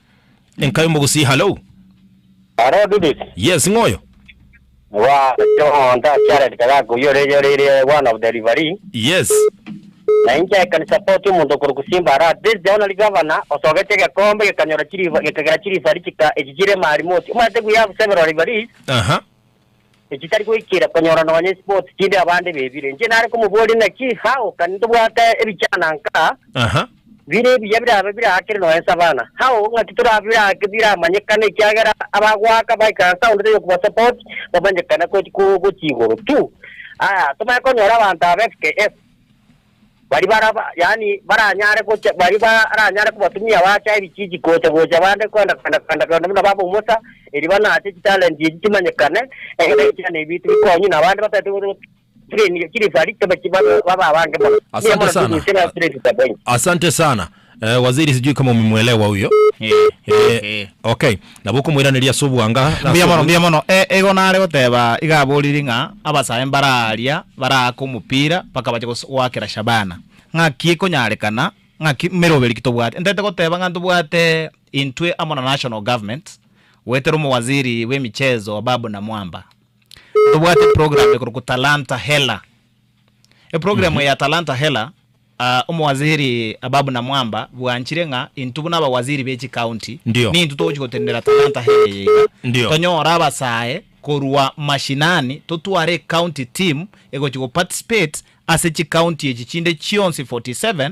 Enkai omogusii hallo. Aro Dudis. Yes ng'o oyo? Wa John ta Jared Kagaka oyio ore ore one of the referee. Yes. Na inche I can support omonto okorokwa Simba Arati. This the only governor osogete egekombe gekanyora chirifa gekagera chirifari chika echi chire mari moti. Omanyete we have several referees Aha. echi tari goikera konyora nonya sports chinde abande bebire. Inche nare komoboria naki how can ntobwate ebichana nka Aha. Bire ebiya birabe biraakere nonya Savana. Hao ng'aki torabe biraake biramanyekane ekiagera abagoaka baikaransa onde taiyo kobasupport bamanyekane gochia igoro tu. Aya tomanye konyora abanto aba FKF baria baraba yaani baranyare gocha baria baranyare kobatumia bacha ebichichi gocha gocha bande kwenda kwenda kwenda kwenda buna baba Omosa erio banache chitalent echi chimanyekane egere ekiagera ebi tibikonywa na abande batagete Asante sana. Asante sana. Eh, waziri sijui kama umemwelewa huyo. Eh, Eh, eh. okay. Nabo okomoiraneria ase obwanga. Mbuya mono, mbuya mono. E, igo nare goteba iga aboriri ng'a abasae mbararia baraake omopira mpaka bache gos- goakera Shabana. Ng'aki ekonyarekana ng'aki meroberi ki tobwate. Ntete goteba ng'a ntobwate intwe amo na national government goetera omowaziri bwa emichezo Ababu Namwamba. Ntobwate eprogram ekorokwa Talanta Hela. Eprogram eye ya Talanta Hela, ah, omowaziri Ababu Namwamba bwanchire ng'a intwe buna abawaziri be chicounty, Ndio. nintwe togochi gotenenera Talanta Hela eye iga. Ndio. Tonyore abasae korwa mashinani totware ecounty team egochi go participate ase chicounty echi chinde chionsi 47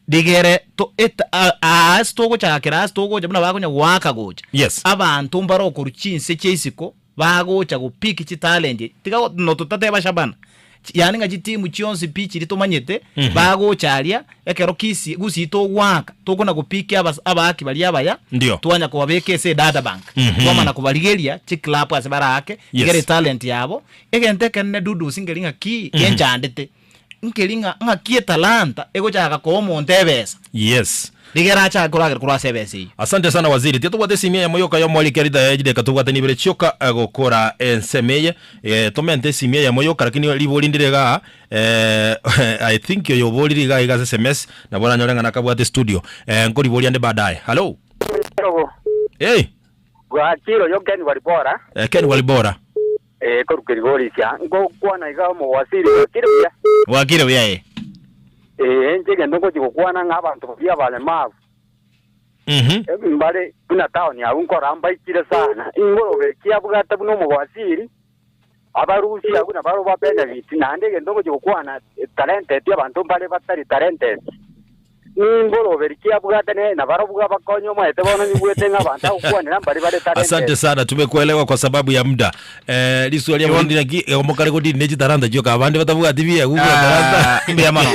rigere to eta a- ase togochakera ase togocha buna bakonya goaka gocha Yes. abanto mbare okorwa chinse chia isiko Bagocha go pick chitalent echi tiga go no totateba Shabana yaani ng'a chitimu chionsi pi chiria tomanyete bagocha aria ekero Kisii Gusii togoaka tokona go pick abas abaaki baria abaya Ndio. twanya kobabeka ase edata bank twamana kobarigeria chiclub ase baraake Yes. igere etalent yabo egento ekenene Dudusi nkeri ng'aki genchandete nkeri ng'a ng'aki etalanta egochaka koa omonto ebesa Yes. Rigera achake koragera korwa ase ebesa eyio. Asante sana waziri. Tiga tobwate esimi eyemo yoka y'omoerio ekiagera ritaya eri chidakika tobwate nibere chioka eh, gokora ensemo eye. Eh, tomente esimi eyemo yoka lakini ribori ndire igaa eh, I think oyo oborire igaa iga ase sms nabo oranyore ng'a nakabwate studio. Eh, nkoriboria nde baadaye. Hallo. Hey, Bwakire oyo Ken Walibora, eh, Ken Walibora. eh, korwa Kilgoris-a, ngokwana iga omowasiri bwakire buya. Bwakire buya ee. Ee, inche egento ngochia gokwana ng'a abanto baria abaremavu Mhm. mbare buna town agwo nkora mbaikire sana, ingorobe ki abwate buna omowasiri, abarusia agwo nabarabwo ba benefit, naende egento ngochia gokwana talented abanto mbare batari talented. Ningoroberi ki abwate ne nabarobwo abakonye omanyete bono nyigwete ng'a abanto agokwanera mbari bare Asante talented. sana tumekuelewa kwa sababu ya muda. Eh, riswa ria Igo- ndina ki omokare godini ne chitaranta chioka abande batabwati biya gugura taranta. Ah, mbuya mono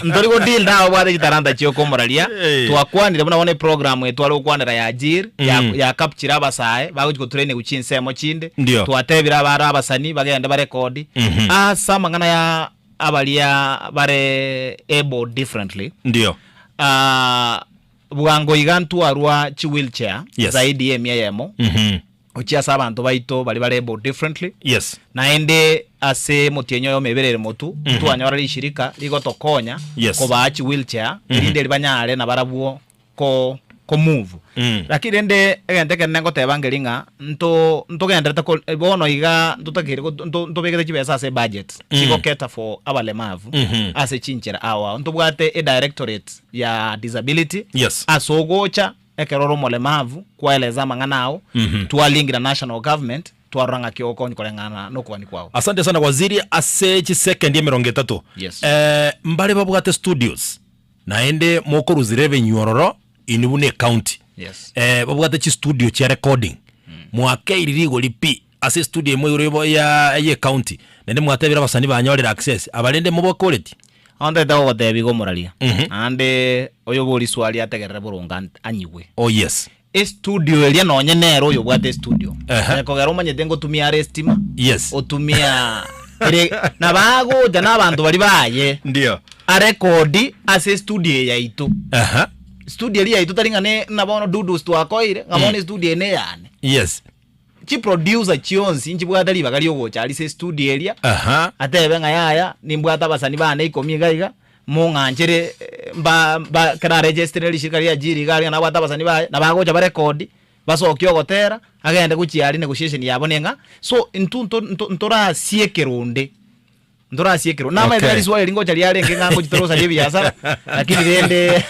ntori go deal nawe obwate chitaranta chiokomoraria Eh. twakwanire buna bono eprogram eye tware gokwanera ya ajir ya, Mm. ya capture abasae bagochi gotrain gochia ensemo chinde Ndio. twatebire abare abasani bagende barekodi Mhm. ase amang'ana ya abaria bare able differently Ndio. Ah, bwango iga ntwarwa chi wheelchair Yes. zaidi ya emia eyemo Mhm. gochia ase abanto baito baria bare able differently Yes. naende ase motienyi oyomo ebere ere motu ntwanyora rishirika rigotokonya Yes. kobaa chi wheelchair erinde eri banyare nabarabwo ko ko move Mm. Lakini rende egento ekenene ngoteba nkeri ng'a nto ntogenderete ko bono iga ntotakeire go nto ntobegete chibesa ase ebudget Mm. chigo cater for abalemavu Mhm. ase chinchera ao ao. Ntobwate edirectorate ya disability Yes. ase ogocha ekero ore omolemavu kwaeleza amang'ana ao Mhm. twalingi na national government twarora ng'aki ogokonya koreng'ana na okogania kwao. Asante sana waziri ase chisekendi emerongo etato. Yes. Eh, mbare babwate studios naende mokorusia revenue ororo inwe buna ecounty. Yes. Eh, babwate chistudio chia recording. Mwakeiri rigori pi ase estudio emo igoro yabo ya eye county. Naende mwatebire abasani banyorire access. Aba rende mobakoreti? Bono ntagete gogotebia iga omoraria, naende oyobori swali ategerere boronge an- anyigwe. Oh yes. Estudio eria nonye nere oyobwate estudio, Ehe. onye kogera omanyete ngotumia are estima, Yes. otumia ere nabo agocha na abanto baria baye, Ndio. arekodi ase estudio eye yaito. Aha. Studio eria yaito tari ng'a ne ng'a bono Dudus twakoeire, ng'a bono estudio eye neyane. Yes. Chiproducer chionsi nchibwate ribaga riogocha aria ase estudio eria, Aha. atebe ng'a yaya nimbwate abasani bane ikomi iga iga, mong'anchere mba mba ekero aregistere rishirika ria ajiri iga aria nabwate abasani baye, nabo agocha barekodi, basokie ogotera, agende gochia aria negotiation yabo neng'a. So intwe nto nto ntorasie ekeronde. Ntorasiekerwa. Namaete Okay. risuali eri ngocha riarenge ng'a ngochi torosaria ebiasara, lakini rende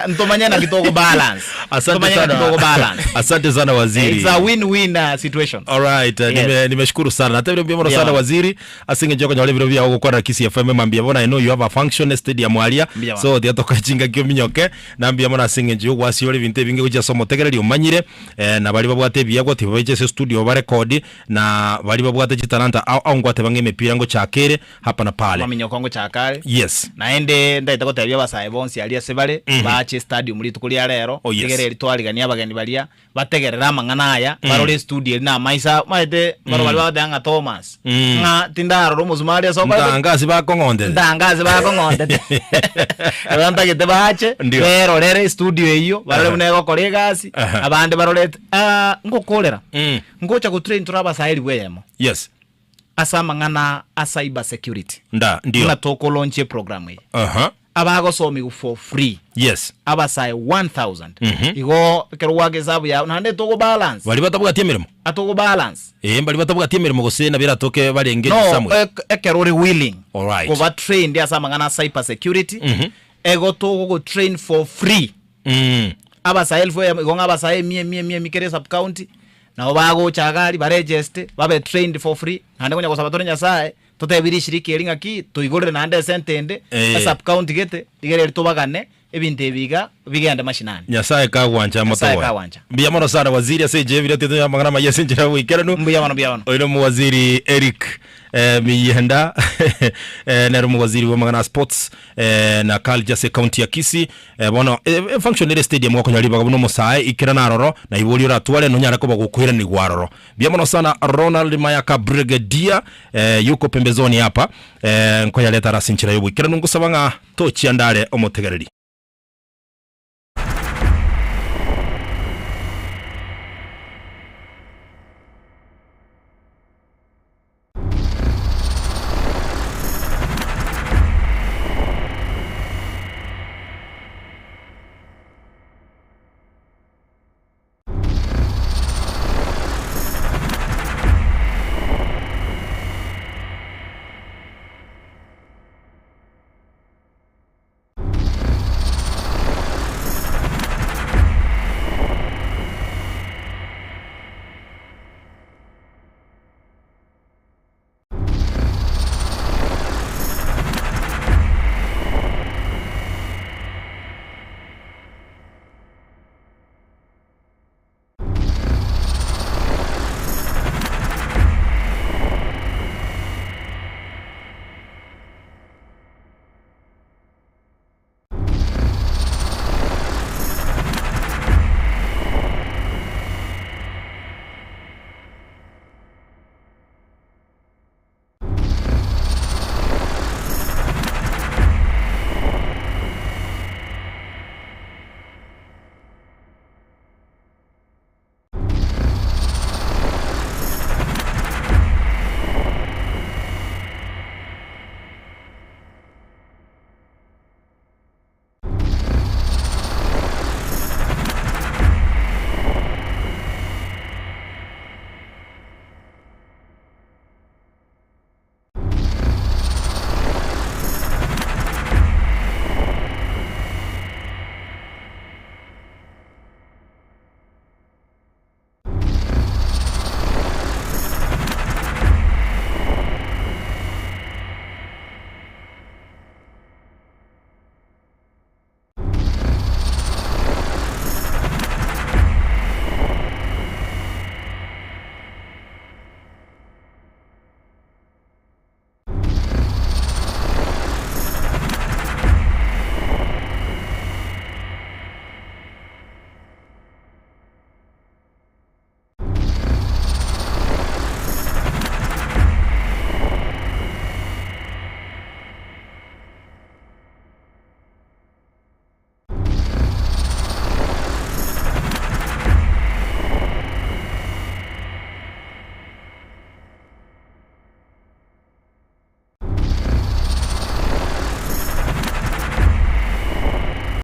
ntomanye naki togo balance. Asante Ntomanye naki sana. togo balance. Asante sana waziri. It's a win-win situation. Alright, Yes. nime nimeshukuru sana. Natebire mbuya mono Mbuya sana mono. waziri. Ase eng'encho okonyora ebiro biago gokwana Kisii FM mambia bono I know you have a function stadium aria. Mbuya mono. So tiga tokoe chingaki ominyoke na mbuya mono ase eng'encho yogwasiora ebinto ebinge gochia ase omotegereri omanyire eh, na baria babwate ebiegwa tibabaiche ase studio barekodi Na baria babwate chitalanta ao ao ngwateba ng'a emepira ngochaka ere hapa na pale. Amaminyoko ngochaka are. Yes. Naende ntagete gotebia abasae bonsi aria ase bare, bache estadium rituko ria rero, Oh, yes. rigere eri twarigania abageni baria, bategerere amang'ana aya, barore estudio eri na amaiso abo, omanyete mbaro baria bagoteba ng'a Thomas, ng'a tindarora omosumari ase okorete Ntangasi bakong'ontete. ntangase bakong'ontete. Igo ntagete bache, Ndio. berorere estudio eyio, barore buna egokora egasi, Aha. abande barorete ngokorera. Ngocha gotrain tore abasae elifu eyemo Yes. ase amang'ana a cyber security. Nda, ndio. Buna tokolaunch eprogram eye. Aha. Abagosomigwa for free. Yes. Abasae 1000. Igo ekero gwaka esabu yao naende togobalance. Baria batabwati emeremo? Atogobalance. Ee, mbaria batabwati emeremo gose nabo eratoke bare engaged No, somewhere. ek- ekero ore willing Alright. koba trained ase amang'ana a cyber security, ego togogotrain for free. Mm. Abasae elfu eyemo, igo ng'a abasae emia emia emia emia kera esub county, nabo bagocha iga aria baregeste, babe trained for free, naende konya gosaba tore Nyasaye, totebi rishirika eri ng'aki, toigorere naende esenta ende, Eh. esub county gete, rigere eri tobagane, ebinto ebi iga, bigende mashinani. Nyasaye kagwancha Nyasaye motogoe. kagwancha. Mbuya mono sana waziri ase enchera ebire tete amang'ana amaya ase enchera y'oboikeranu. Mbuya mono, mbuya mono. Oyo nomowaziri Eric eh, Miyenda eh, nere omowaziri bw'amang'ana a sports eh, na culture ase county ya Kisii eh, bono eh, eh, function ere stadium gokonyora ribaga buna omosae ikera naroro na iboria oratware nonyare koba gokoiranigwa aroro. Mbuya mono sana Ronald Mayaka Brigadier eh, yuko pembezoni hapa eh, nkoyareta ase enchera y'oboikeranu ngosaba ng'a tochia ndare omotegereri.